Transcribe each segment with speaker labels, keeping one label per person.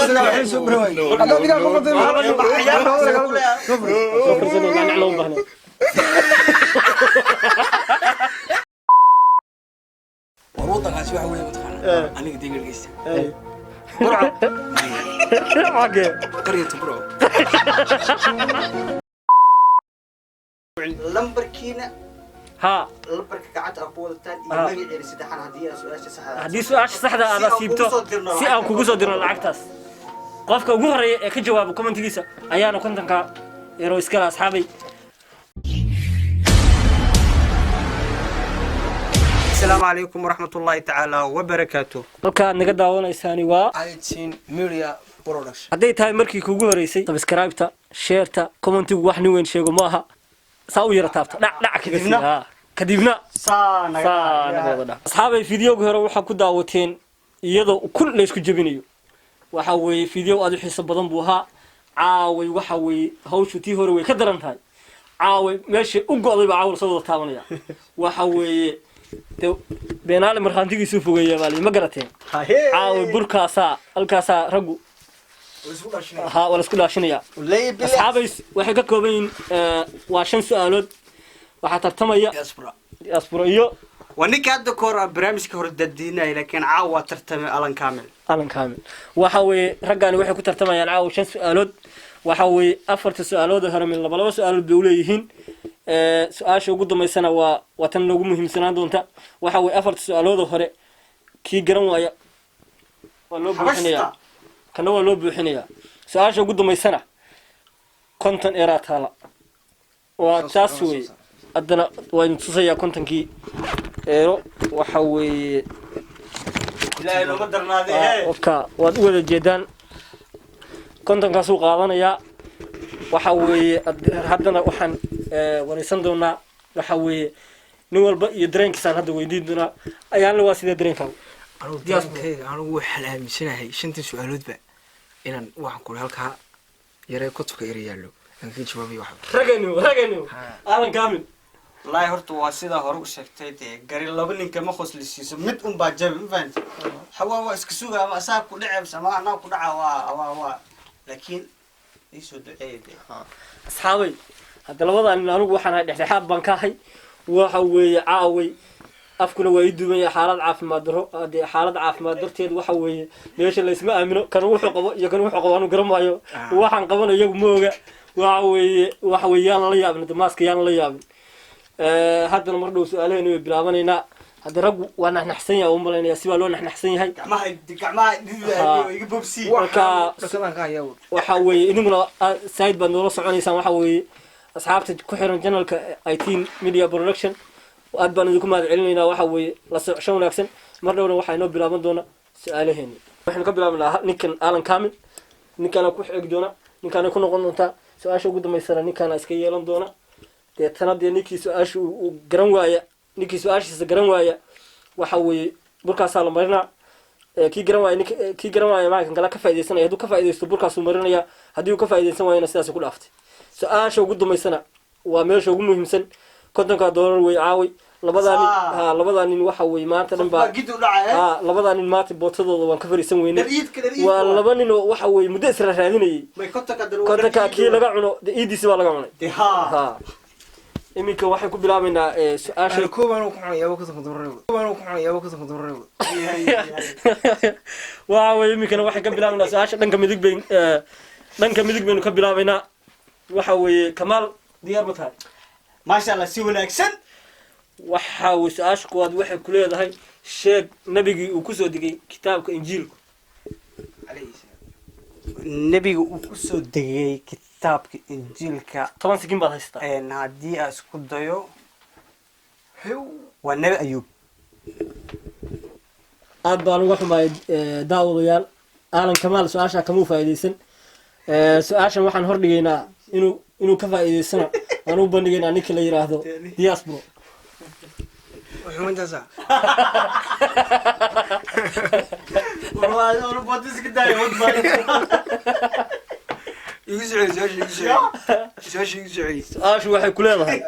Speaker 1: Soo farsanay, nacnac looma baahna.
Speaker 2: War wadankaasi waxa weeye mataqaanaa aniga deegaankiisa.
Speaker 1: Burco. Xagee?
Speaker 2: Qaryata Burco.
Speaker 3: Lambarkiina.
Speaker 1: Haa.
Speaker 3: Lambarka gacanta aad ku wadataan iyo magaceena saddexan haddii aad su-aasha saxda
Speaker 1: Haddii su-aasha saxda aad
Speaker 3: Si aan
Speaker 1: asiibto,
Speaker 3: kugu soo dirno
Speaker 1: si aan kugu soo dirno lacagtaas, qofka ugu horreeya ee ka jawaaba commentigiisa ayaana 50-ka euro iskale, asxaabay.
Speaker 3: Asalaamu calaykum waraxmatullaahi tacaala wabarakaatu.
Speaker 1: Halka aad naga daawanaysaani waa
Speaker 2: Itin Media Production.
Speaker 1: Hadday tahay markii kuugu horeysay, subscribe-ta, share-ta, commentigu wax nin weyn sheego ma aha. Saa u yara taabta, dhac dhac kaga sii.
Speaker 3: Kadibna?
Speaker 1: Haa. Kadibna
Speaker 3: saa naga
Speaker 1: saa naga wada dhac. Asxaabay, fideoga hore waxaa ku daawateen iyadoo kun laysku jebinayo. Waxa weeye video aad u xiiso badan buu ahaa. Caaway waxa weeye hawshu tii hore way ka daran tahay. Caaway meesha u go'day baa caawal soo wada taabanaya. Waxa weeye de beenaale markhaantigiisuu fogeeya baa ma garateen. Caaway burkaasaa halkaasaa raggu haa waa laisku dhaashinayaa. Asxaabay, waxay ka kooban yihiin waa shan su-aalood. Waxaa tartamaya diaspora iyo
Speaker 3: Waa ninka hadda ka hor aan barnaamijka hore dadiinaya, laakiin caawa waa tartamay Alan Kamil.
Speaker 1: Alan Kamil. Waxa weeye raggaani waxay ku tartamayaan caawa shan su-aalood. Waxa weeye afarta su-aalood oo hore min laba laba su-aalood bay uleeyihiin. Su-aasha ugu dambaysana waa tan noogu muhiimsanaan doonta. Waxa weeye afarta su-aalood oo hore kii garan waaya waa loo buuxinayaa, kana waa loo buuxinayaa. Su-aasha ugu dambaysana 50 eraa taala, waa taas weeye. Haddana waa idin tusayaa 50-kii eero. Waxa weeye
Speaker 3: Ilaahay looma darnaade.
Speaker 1: Qofka waad u wada jeedaan, 50-kaasuu qaadanayaa. Waxa weeye haddana waxaan wareysan doonaa, waxa weeye nin walba iyo dareenkiisaan hadda weydiin doonaa. Ayaanla, waa sidee dareenkaagu?
Speaker 2: Anigu dareenkayga, anigu waxaan aaminsanahay shantan su-aaloodba inaan waxaan kuri halkaa yaree kutubka yara yaallo aan kaga jawaabayo waxba.
Speaker 1: Raganu raganu, Alan Kamil.
Speaker 3: Wallaahi horta waa sidaa hore u sheegtay, dee gari laba ninka ma qoslisiiso, mid un baa jabi, ma fahanti? Xawaa waa iska suga ama asaa ku dhece ama anaa ku dhaca, waa laakiin iisoo duceeya dee.
Speaker 1: Asxaabay, hadda labadaa nin anigu waxaan ahay dhexdhexaad baan ka ahay. Waxa weeye caaway afkuna waa ii duumaya, xaalad caafimaad daro dee, xaalad caafimaad darteed. Waxa weeye meesha laysma aamino, kan wuxuu qabo iyo kan wuxuu qabo anu garan maayo, waxaan qabana iyagu ma oga. Waxa weeye yaan la yaabin maaska, yaan la yaabin. Haddana mar dhow su-aalaheenu way bilaabanaynaa. Hadda raggu waa naxnaxsan yahay, u malaynaya si baa loo naxnaxsan yahay.
Speaker 3: Gacmaha gacmaha dhididayo, iga bobsi.
Speaker 1: Marka
Speaker 2: dhakadaan ka hayaa.
Speaker 1: Waxa weeye idinkuna saaid baad noola soconaysaan. Waxa weeye asxaabta ku xiran channelka Itin Media Production, aad baan idinku mahad celinaynaa. Waxa weeye la socosho wanaagsan. Mar dhowna waxaa inoo bilaaban doona su-aalaheeni. Waxaynu ka bilaabanaa ninkan Alan Kamil, ninkaana ku xigi doona, ninkaana ku noqon doontaa. Su-aasha ugu dambaysana ninkaana iska yeelan doona. Deetana dee ninkii su-aasha uu garan waaya, ninkii su-aashiisa garan waaya, waxa weeye burkaasaa la marinaa. Kii garan waaya nink kii garan waaya macankan kale ka faaidaysanaya. Hadduu ka faaidaysto burkaasuu marinaya, haddii uu ka faaidaysan waayana sidaas ku dhaaftay. Su-aasha ugu dambaysana waa meesha ugu muhiimsan, $50 wey caaway. Labadaa nin, ha, labadaa nin waxa weye maanta dhan baa
Speaker 3: gid u dhaca.
Speaker 1: Ha, labadaa nin maanta bootadooda waan ka fariisan weynay.
Speaker 3: Dhar-iidka, dhar-iidka.
Speaker 1: Waa laba nin oo waxa weye muddo isra raadinayay.
Speaker 3: May 50-ka
Speaker 1: 50-ka kii laga cuno dee iidiisi baa laga cunay.
Speaker 3: De ha.
Speaker 1: Ha, iminka waxaan ku bilaabaynaa su-aasha.
Speaker 2: Ana koobaan ku cunayaa $50, koobaan ku cunayaa $50.
Speaker 1: Waxa weye iminkana waxaan ka bilaabaynaa su-aasha dhanka midig bayn, dhanka midig baynu ka bilaabaynaa. Waxa weeye Kamaal, diyaar ma tahay?
Speaker 3: Maasha Allah, si wanaagsan.
Speaker 1: Waxa weye su-aasha koowaad waxay ku leedahay: sheeg nabigii uu kusoo degay kitaabka Injiilku.
Speaker 2: Calayhi salaam.
Speaker 3: Nebiga uu kusoo degay kitaabka Injiilka.
Speaker 1: 10 sikin baad haysataa.
Speaker 3: Haddii aan isku dayo, waa Nebi Ayuub.
Speaker 1: Aad baan uga xumaay, daawadayaal, Aalan Kamaal su-aashaa kamuu faa'iidaysan. Su-aashan waxaan hordhigaynaa inuu ka faa'iidaysana waan u bandhigaynaa ninka la yiraahdo diaspora.
Speaker 2: Xumayntaasa.
Speaker 3: Wallahi anu bodiska daayo wad baa.
Speaker 2: Igu socey su-aasha, igu socey su-aasha, igu socey.
Speaker 1: Su-aashu waxay ku leedahay: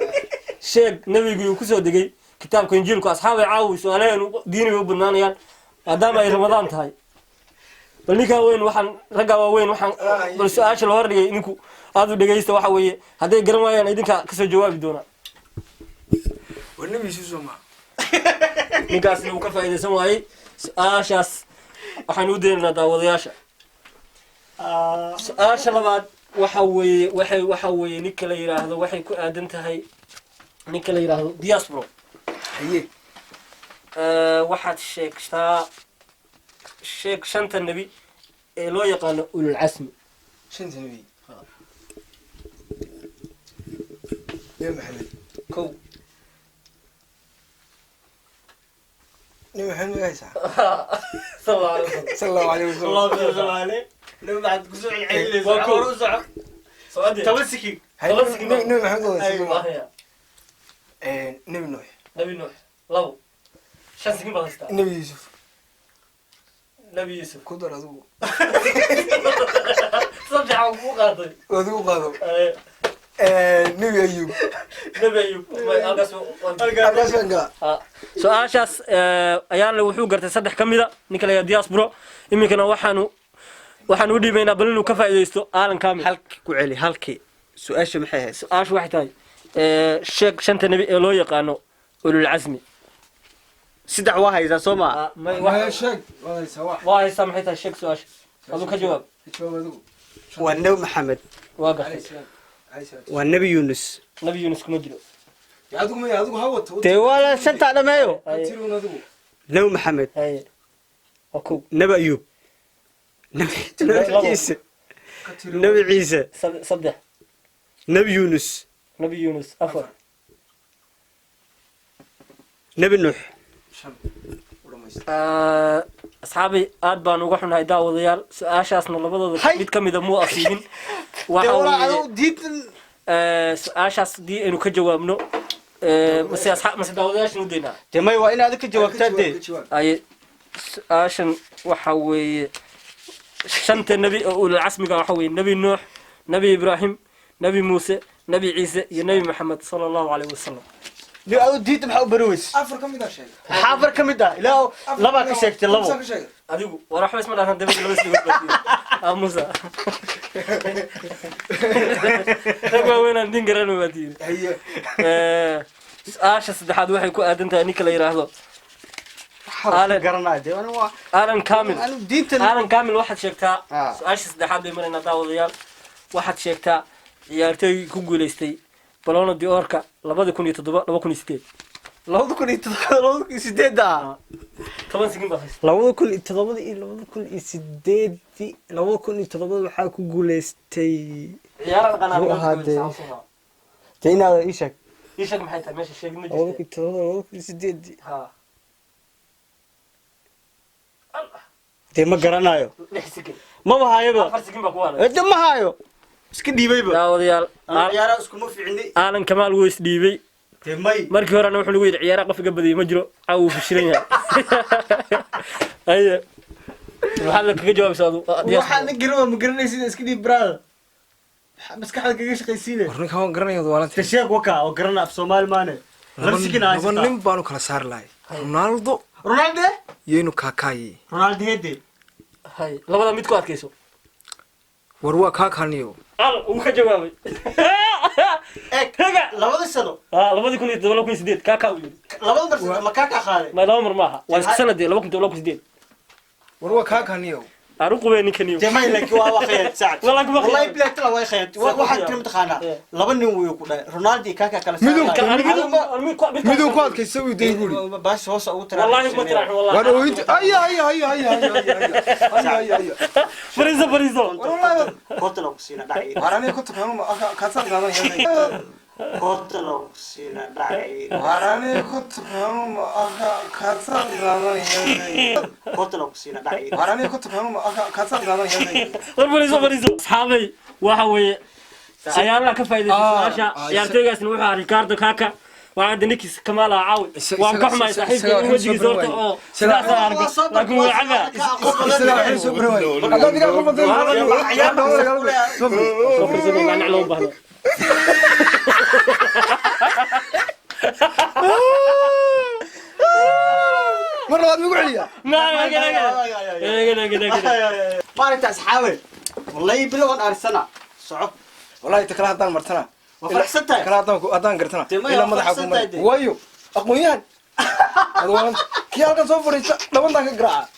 Speaker 1: sheeg nabigii uu kusoo degay kitaabka Injiilku. Asxaabay, caawi su-aalaheenu diini bay u badnaanayaan maadaama ay Ramadaan tahay. Bal ninkaa weyn, waxaan raggaa waaweyn, waxaan bal su-aasha la hordhigay idinku aad u dhegaysta. Waxa weeye hadday garan waayaan idinkaa kasoo jawaabi doonaa.
Speaker 2: Waa Nebi Yuusuf, soo maa?
Speaker 1: Ninkaasna uu ka faa'iidaysan waayey su-aashaas. Waxaan u daynaynaa daawadayaasha. Su-aasha labaad waxa weeye, waxay waxa weeye ninka la yidhaahdo, waxay ku aadan tahay ninka la yidhaahdo Diaspro.
Speaker 2: Haye.
Speaker 1: Waxaad sheegtaa, sheeg shanta nebi ee loo yaqaano ululcasmi.
Speaker 2: Shanta nebi? Nebi Maxamed.
Speaker 1: Kow.
Speaker 2: Nebi Maxamed magaysaa?
Speaker 1: Sal Allahu alayhi wasalam.
Speaker 2: Sal Allahu alayhi wasalam.
Speaker 3: Nabi maxaad kusoo celcelinaysaa?
Speaker 1: Waa kow.
Speaker 3: Hore u soco.
Speaker 1: Socodee.
Speaker 3: 10 sikin.
Speaker 2: Haye.
Speaker 1: 10 sikin.
Speaker 2: Nebi Maxamed waa
Speaker 1: Waa haya.
Speaker 2: Nebi Nuux.
Speaker 1: Nebi Nuux, labo. 5 sikin baad haystaa.
Speaker 2: Nebi Yuusuf.
Speaker 1: Nebi Yuusuf.
Speaker 2: Ku dar adigu.
Speaker 1: 3 aan kugu qaatay.
Speaker 2: Adigu qaado. Nebi Ayub.
Speaker 1: Nebi Ayub. Halkaas
Speaker 2: halkaas baan galaa.
Speaker 1: Su-aashaas ayaana wuxuu gartay 3 ka mida ninka la yidhaha Diaspro. Iminkana waxaanu u dhiibaynaa bal inuu ka faa'iidaysto Aalan Kamil.
Speaker 3: Halki ku celi, halki su-aasha maxay ahayd?
Speaker 1: Su-aashu waxay tahay, sheeg shanta nebi ee loo yaqaano ululcasmi.
Speaker 3: 3 waa haysaa, soo maa?
Speaker 2: Sheeg, waad haysaa wax.
Speaker 1: Waa haystaa. Maxay tahay? Sheeg su-aasha, aduu ka jawaab.
Speaker 2: Ka jawaab adigu.
Speaker 3: Waa Nebi Maxamed.
Speaker 1: Waa gartay.
Speaker 2: Alayhi salaam, alayhi salaatu.
Speaker 3: Waa Nebi Yunus.
Speaker 1: Nebi Yunus kuma jiro.
Speaker 2: Ya adigu maya, adigu ha wato.
Speaker 3: Dee waa la shantaa dhameeyo.
Speaker 1: Haye.
Speaker 2: Tiruun adigu.
Speaker 3: Nebi Maxamed.
Speaker 1: Haye, waa kow.
Speaker 3: Nebi Ayub, Nebi Ciise.
Speaker 2: Ka tiruun.
Speaker 3: Nebi Ciise.
Speaker 1: 3.
Speaker 3: Nebi Yunus.
Speaker 1: Nebi Yunus, 4.
Speaker 3: Nebi Nuux.
Speaker 2: 5 u dhamaysta.
Speaker 1: Asxaabi, aad baan uga xunahay daawadayaal, su-aashaasna labadooda
Speaker 3: Hay!
Speaker 1: mid ka mida muu asiibin.
Speaker 3: Dee
Speaker 1: Waxa
Speaker 3: walaa
Speaker 1: weeye
Speaker 3: adigu diidan.
Speaker 1: Su-aashaas haddii aynu ka jawaabno, mase mase daawadayaashan u daynaa?
Speaker 3: Dee may, waa inaad ka jawaabtaa dee.
Speaker 2: Ka jawaab.
Speaker 1: Aye, su-aashan waxa weeye shanta nebi oo ulul casmiga waxa weeye Nebi Nuux, Nebi Ibraahim, Nebi Muuse, Nebi Ciise iyo Nebi Maxamed sala Allahu calayhi wasalam.
Speaker 3: Dee adigu diidda maxaa u bari weyse?
Speaker 2: 4 ka mid ah sheeg.
Speaker 3: Maxaa 4 ka mid ah? Ilaa labaa ka sheegtay, labo.
Speaker 2: 5 ka sheegay.
Speaker 1: Adigu war waxba isma dhaafan dabada laba sigood baa aamusa. Rag waaweyn aan din garan baa tiiri.
Speaker 2: Haye.
Speaker 1: Su-aasha saddexaad waxay ku aadan tahay ninka la yidhaahdo
Speaker 3: Waxaa garanaa dee anigu waa
Speaker 1: Aalan Kamil.
Speaker 3: Anigu diintan.
Speaker 1: Aalan Kamil, waxaad sheegtaa su-aasha saddexaad bay maraynaa daawadayaal. Waxaad sheegtaa ciyaartooygii ku guuleystay Ballon d'Or-ka 2007, 2008.
Speaker 3: 2007, 2008 ah?
Speaker 1: 10 sikin baad haysta.
Speaker 3: 2007 iyo 2008, 2007 waxaa ku guuleystay
Speaker 1: Ciyaaraha dhaqanaa.
Speaker 3: Muxuu ahaa dee? Dee inaad ii sheeg.
Speaker 1: Ii sheeg, maxay tahay meesha? Sheeg, ma
Speaker 3: 2007,
Speaker 1: jirta.
Speaker 3: 2008.
Speaker 1: Ha.
Speaker 3: Dee ma garanayo.
Speaker 1: 6 sikin.
Speaker 3: Maba hayoba.
Speaker 1: 4 sikin baa ku haray.
Speaker 3: De ma hayo, iska dhiibayba.
Speaker 1: Daawadayaal,
Speaker 3: Ciyaaraha iskuma fiicni.
Speaker 1: Aalan Kamaal wuu isdhiibay.
Speaker 3: Dee may.
Speaker 1: Markii horena wuxuu nagu yidhi ciyaaraha qof iga badiyay ma jiro. Caawa wuu fashilan yahay. Haye, maxaad la kaga jawaabaysaa adu?
Speaker 3: Waxaad la garan ma garanaysid, iska dhiib brother. Maxaa maskaxda kaga shaqaysiine?
Speaker 2: War ninkan waan garanaya, waalanta.
Speaker 3: De sheeg, waka oo garana af Soomaali maane. Laba sikin aa
Speaker 2: Laba
Speaker 3: haysataa.
Speaker 2: nin baanu kala saari lahay, Ronaldo
Speaker 3: Ronaldo.
Speaker 2: iyo inu Kaakaaye.
Speaker 3: Ronaldo hede.
Speaker 1: Haye, labada mid ku adkayso.
Speaker 2: War waa Kaakaaniyo.
Speaker 1: Al wuu ka jawaabay.
Speaker 3: Eeg labada sano.
Speaker 1: Ha, 2007, 2008 Kaakaa uu yidhi.
Speaker 3: Labada mar ma kaa qaaday?
Speaker 1: Ma laba mar maaha, waa isku sanadii 2007, 2008.
Speaker 2: War waa Kaakaaniyo.
Speaker 1: Aan u qubay ninkaniyo.
Speaker 3: Dee may, laakiin waa khiyaad sacad.
Speaker 1: Walaa kuma
Speaker 3: wallahi
Speaker 1: khiyaad.
Speaker 3: Bilahi tala waa khiyaad. Waxaad tiri mataqaanaa laba nin wuu ku dhahay Ronaldo iyo Kaka kala.
Speaker 2: Miduu ku adkaysta uu day buuri.
Speaker 3: Baas hoos ugu tira.
Speaker 1: Wallahi ma tiraaxin wallahi.
Speaker 2: War ooyinta, aya aya aya aya aya aya aya aya.
Speaker 1: Fariiso, fariiso.
Speaker 2: War wallahi.
Speaker 3: Koota loo siina dhacay.
Speaker 2: War aniga ku tukaano ma kaasaan qaadanaya.
Speaker 3: Koota loo siina dhacay.
Speaker 2: War aniga ku tukaano ma kaasaan qaadanaya.
Speaker 3: Koota loo siina dhacay.
Speaker 2: War aniga ku tukaano ma kaasaan qaadanaya.
Speaker 1: War fariiso, fariiso. Asxaabay, waxa weeye ayaalaha ka faa'iidaystay su-aasha. Ciyaartooygaasna wuxuu ahaa Ricardo Kaka. Waxaa hadda ninkiis Kamaal ah caawi. Waan ka xumahay saaxiibkay in wejigiisa horta oo sidaas aan arko, laakiin wuu cabaa.
Speaker 2: Isaga waxay soo baran waayey haddaad iga aqoon.
Speaker 1: Soo fariisano, macnac looma baahna.
Speaker 2: Mar labaad. Labaad migu celiya.
Speaker 3: Maalinta asxaabe, wallahi bilowan aarsana soco.
Speaker 2: Wallahi ta kale haddaan martana.
Speaker 3: Waa faraxsan tahay.
Speaker 2: Ta kale haddaan gartana.
Speaker 3: Dee maya,
Speaker 2: ilaa
Speaker 3: waa
Speaker 2: madaxa ku
Speaker 3: faraxsan
Speaker 2: maray.
Speaker 3: tahay dee.
Speaker 2: Waayo aqoon-yahan Adwaan kii halkan soo fadhiista dhabantaan ka garaaca.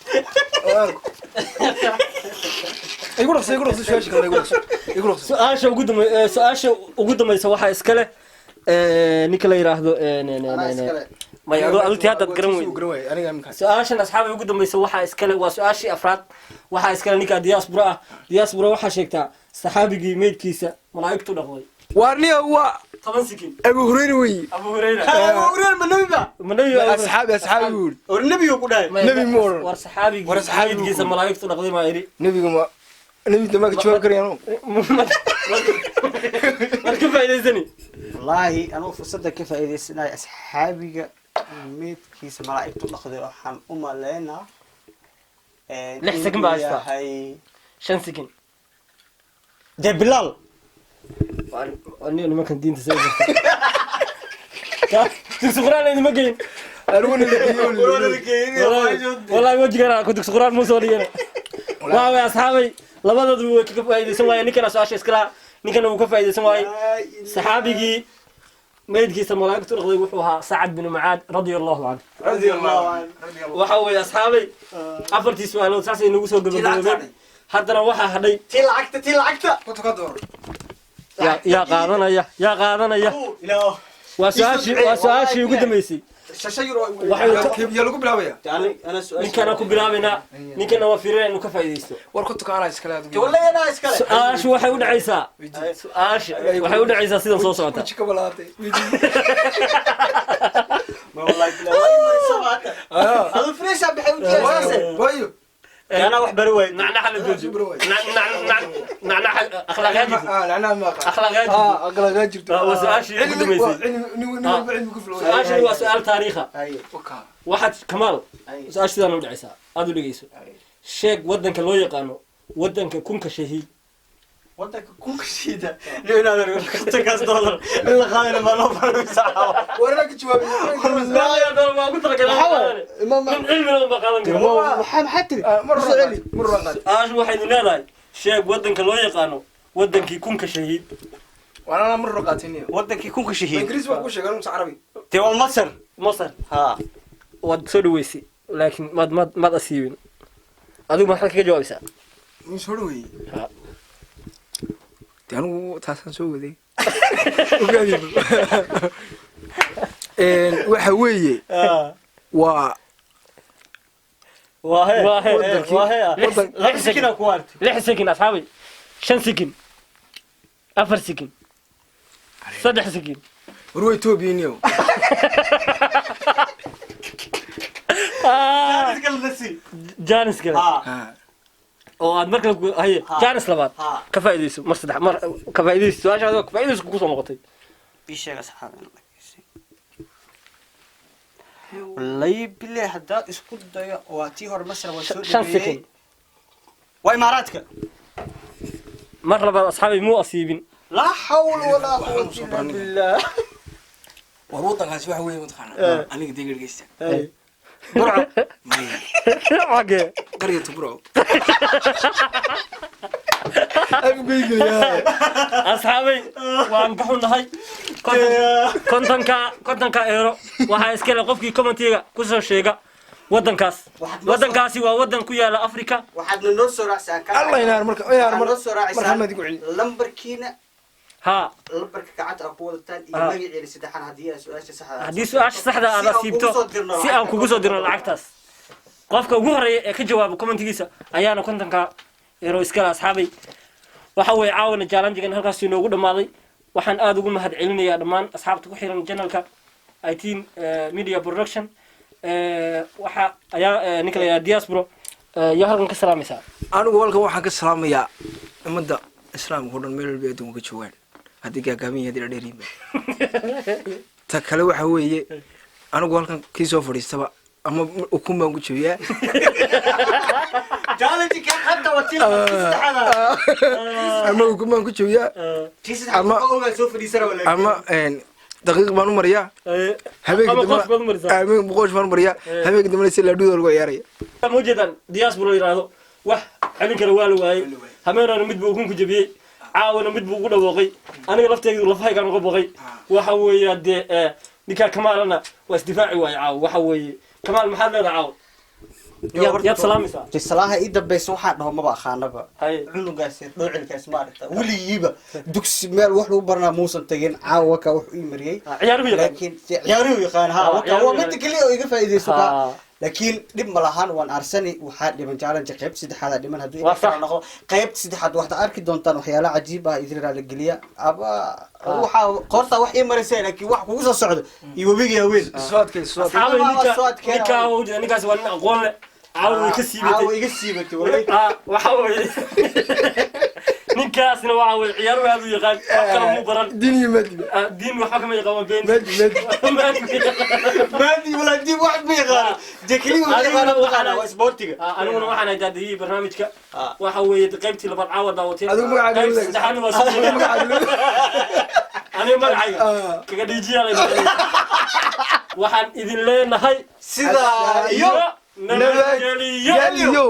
Speaker 2: Igu dhaqso, igu dhaqso, su-aasha kale igu dhaqso, igu dhaqso.
Speaker 1: Su-aasha ugu dambaysa waxaa iskale ninka la yiraahdo maya, adu tii haddaad garan
Speaker 2: Uu
Speaker 1: weyd.
Speaker 2: Garan waayey aniga iminkaas.
Speaker 1: Su-aashan asxaabay ugu dambaysa waxaa iskale, waa su-aashii afraad, waxaa iskale ninka diaspora ah. Diaspora, waxaa sheegtaa saxaabigii meydkiisa malaa'igtu dhaqday.
Speaker 2: Waarniya waa
Speaker 1: 10 sikin.
Speaker 2: Abu Hurayra weeye.
Speaker 1: Abu Hurayra?
Speaker 3: Abu Hurayra ma nebi ba?
Speaker 1: Ma nebi?
Speaker 2: Asxaabi, asxaabi buu yidhi.
Speaker 3: Or nebigu ku dhahay.
Speaker 2: Nebi ma oran.
Speaker 1: War saxaabigii
Speaker 2: War saxaabigii
Speaker 1: meydkiisa
Speaker 2: ku-
Speaker 1: malaa'igtu dhaqday maa yidhi.
Speaker 2: Nebiga ma nebiga ma ka jawaabi karayaan.
Speaker 1: War ka faa'iidaysani.
Speaker 3: Wallaahi anuu fursadda ka faa'iidaysanaya, asxaabiga meydkiisa malaa'igtu dhaqday waxaan u maleynaa
Speaker 1: 6
Speaker 3: inuu
Speaker 1: second baa haystaa.
Speaker 3: yahay
Speaker 1: 5 sikin.
Speaker 3: Dee Bilaal.
Speaker 1: Aniga nimankan diinta soo dugsi quraan idima geyn.
Speaker 2: Anigu nebiga.
Speaker 1: Wallahi wejigan ku dugsi quraan muusoo dhigana. Waa way asxaabay, labadoodu way ka faa'iidaysan waayeen. Ninkana su-aasha iska lahaa, ninkana wuu ka faa'iidaysan waayey. Saxaabigii meydkiisa malaa'igtu dhaqday wuxuu ahaa Sacad bin Mucaad radia Allahu canhu.
Speaker 3: Radia Allahu canhu.
Speaker 1: Waxa weeye asxaabay, afartii su-aalood saasay nagu soo gabagaboobeen. Haddana waxaa hadhay
Speaker 3: Tii lacagta, tii lacagta.
Speaker 2: Konton ka door.
Speaker 1: Yaa qaadanaya, yaa qaadanaya?
Speaker 3: Ilaah.
Speaker 1: Waa su-aashii ugu dambeysay.
Speaker 3: Shasha euro.
Speaker 2: Yaa lagu bilaabaya?
Speaker 3: Ana su-aasha.
Speaker 1: Ninkana ku bilaabaynaa, ninkana waa fiirinaa inuu ka faa'iidaysto.
Speaker 2: War kontonka anaa iskale adigu.
Speaker 3: Wallahi anaa iskale.
Speaker 1: Su-aashu waxay u dhacaysaa sidan soo socota.
Speaker 2: Weji ka balaatay.
Speaker 3: Ma wallahi bilaah waa imaraysa maanta. Adu fresh bixay u jeesaase.
Speaker 2: Waayo.
Speaker 3: Anaa wax bari waay.
Speaker 1: Nacnaxa la joojiyo. Nacnaxa akhlaaqyaa jirto.
Speaker 2: Ah, lacnaha ma aqaan.
Speaker 1: Akhlaaqyaa jirto.
Speaker 2: Ah, akhlaaqyaa jirto.
Speaker 1: Waa su-aashii ugu dambeysay.
Speaker 2: Cilmi nin walba cilmi ku filan.
Speaker 1: Su-aashani waa su-aal taariikha.
Speaker 3: Haye.
Speaker 2: Wakaa.
Speaker 1: Waxaad Kamaal,
Speaker 3: Haye.
Speaker 1: su-aasha sidaan u dhacaysaa, aada u dhegeyso. Sheeg waddanka loo yaqaano waddanka kunka shahiid.
Speaker 3: Wadanka kunka shiida iyo inaad kontonkaas dollar in la qaadana maa loo baraysaa?
Speaker 2: War anaa ka jawaabay.
Speaker 1: Waa ugu talagalay nin cilmina unba qaadan kara.
Speaker 3: Maxaa tiri?
Speaker 2: Mar hore celi, mar hore qaad.
Speaker 1: Su-aashu waxay idin leedahay: sheeg waddanka loo yaqaano waddankii kunka shahiid.
Speaker 2: War anaa mar hore qaatay niyo.
Speaker 3: Wadankii kunka shahiid.
Speaker 2: Ingiriis baan ku sheegay mise Carabi?
Speaker 3: Dee waa Masar.
Speaker 1: Masar.
Speaker 3: Ha.
Speaker 1: Waad soo dhaweysay, laakiin maad asiibin. Adigu maxaad kaga jawaabaysaa?
Speaker 2: Min soo dhaweeyey.
Speaker 1: Ha.
Speaker 2: Dee anigu taasaan soo waday. Ogaadi. Waxa weeye waa
Speaker 3: Waa he.
Speaker 1: Waa he.
Speaker 3: Waa he.
Speaker 1: 6 sekin.
Speaker 3: Sikina ku arti.
Speaker 1: 6 sekin asxaabay, 5 sekin, 4 sekin, 3 sekin.
Speaker 2: War waa Ethiopia niyo.
Speaker 1: Jaanis kale.
Speaker 3: Ha.
Speaker 2: Ha.
Speaker 1: Oo aad markale haye.
Speaker 3: Ha.
Speaker 1: Jaanis labaad.
Speaker 3: Ha.
Speaker 1: Ka faa'iidayso mar saddex mar, ka faa'iidayso su-aashaada, ka faa'iidayso kugu soo noqotay.
Speaker 3: Ii sheeg asxaab. Wallahi billahi haddaad isku dayo waa tii hore Masar waa soo
Speaker 1: 5
Speaker 3: dhaweeyey.
Speaker 1: Sekin.
Speaker 3: Waa Imaaraadka.
Speaker 1: Mar labaad asxaabay, muu asiibin.
Speaker 3: Laa xawla walaa quwwata illa billah.
Speaker 2: War wadankaasi waxa weeye mataqaanaa aniga deega dhegeysta.
Speaker 1: Burco? Xagee?
Speaker 2: Qaryatu Burco. Afgeygayaa.
Speaker 1: Asxaabay, waan ka xunnahay. 50-ka euro waxaa iska le qofkii commentiga kusoo sheega waddankaas. Waddankaasi waa waddan ku yaala Africa.
Speaker 3: Waxaadna noo soo raacsan.
Speaker 2: Allah inaar marka inaar mar
Speaker 3: noo soo
Speaker 2: mar halmaad igu celi.
Speaker 3: Lambarkiina.
Speaker 1: Ha.
Speaker 3: Lambarka gacanta aad ku wadataan iyo
Speaker 1: Ah.
Speaker 3: magaceena saddexan haddii aad su-aasha saxda
Speaker 1: Haddii su-aasha saxda aad
Speaker 3: Si aan
Speaker 1: asiibto,
Speaker 3: kugu soo dirno
Speaker 1: si aan kugu soo dirno lacagtaas, qofka ugu horeeya ee ka jawaaba commentigiisa ayaana 50-ka euro iskale. Asxaabay, waxa weeye caawana challenge-gan halkaas inoogu dhammaaday. Waxaan aada ugu mahad celinayaa dhammaan asxaabta ku xiran channelka Iteen Media Production. Waxa ayaa ninka la yidhaha Diaspora yaa halkan ka salaamaysaa?
Speaker 2: Anigu halkan waxaan ka salaamayaa ummadda islaamka oo dhan meel walba adduunka ka joogaan, haddii gaagaaban yahay, haddii dhadheeriinba. Ta kale waxa weeye anigu halkan kii soo fadhiistaba ama ukun baan ku jabiyaa.
Speaker 3: Challenge ka hadda waa tii saddexaad.
Speaker 2: Ama ukun baan ku jabiyaa
Speaker 3: Tii saddexaad
Speaker 2: Ama-
Speaker 3: ogaa soo fadhiisana wala
Speaker 2: ama Daqiiq baan u mariyaa. Habeenka
Speaker 1: Ama qof baad u marisaa.
Speaker 2: Habeenka qoosh baan u mariyaa. Habeenka dambena si laadhuuda lagu ciyaaraya.
Speaker 1: Ma ujeedaan diaspora la yidhaahdo, wax celin kara waa la waayey. Habeenana mid buu ukun ku jabiyey, caawana mid buu ugu dhawooqay. Aniga lafteydu lafahaygaan uga boqay. Waxa weeye dee ninkaa Kamaalana waa isdifaaci waaye caawa. Waxa weeye, Kamaal, maxaad leedahay caawa? Yaad salaamaysaa?
Speaker 3: Salaaha ii dambaysa waxaa dhaho maba aqaanaba.
Speaker 1: Hay.
Speaker 3: Cunugaas yar, dhoocilkaas, ma aragta, weligiiba dugsi meel wax lagu baranaa muusan tagin. Caawa waka wax ii mariyey.
Speaker 1: Ah, ciyaaruhu yaqaan.
Speaker 3: Laakiin ciyaaruhu yaqaan ha.
Speaker 1: Ah,
Speaker 3: Waka
Speaker 1: ciyaaruhu
Speaker 3: waa midda
Speaker 1: yaqaan.
Speaker 3: keliya oo iga faa'iideyso ka. Laakiin dhib ma lahan, waan arsani. Waxaa dhiman challenge, qayb saddexaad dhiman hadduu
Speaker 1: Waa
Speaker 3: idin kala
Speaker 1: sax.
Speaker 3: noqdo. Qaybta saddexaad waxaad arki doontaan waxyaalo cajiib ah idin raali geliya aba. Waxaa qoorta wax ii maraysa, laakiin wax kugu soo socdo iyo webiga haween.
Speaker 2: Soo adkay, soo adkay.
Speaker 1: Asxaabay,
Speaker 3: Waa
Speaker 1: ninka
Speaker 3: soo adkeena.
Speaker 1: Ninkaa waa ujeeda, ninkaas waa nin aqoon leh. Caawa way ka siibatay.
Speaker 3: Caawa iga siibatay wallahi.
Speaker 1: Ah, waxa weeye ninkaasna waxa weeye ciyaaruhu aad u yaqaan, wax kale muu baran.
Speaker 2: Diin iyo maadiba.
Speaker 1: Ah, diin waxba kama yaqaan, waa been.
Speaker 2: Maadi, maadi.
Speaker 1: Maadi.
Speaker 3: Maadi walaa diin wax ma yaqaano, dee keliya wuxuu
Speaker 1: Adiguna
Speaker 3: yaqaano
Speaker 1: waxaan
Speaker 3: mataqaanaa waa isboortiga.
Speaker 1: Ah, aniguna waxaan ahay daadiyihii barnaamijka. Waxa weeye qaybtii labaad caawa daawateen.
Speaker 2: Adigu magacaaga
Speaker 1: Qaybtii
Speaker 2: wadaag.
Speaker 1: saddexaadna waa soo. Aniga magacayga kaga dhiijiyaa la. Waxaan idin leenahay
Speaker 3: sidaa iyo
Speaker 1: nabadgeliyo.
Speaker 2: Geliyo.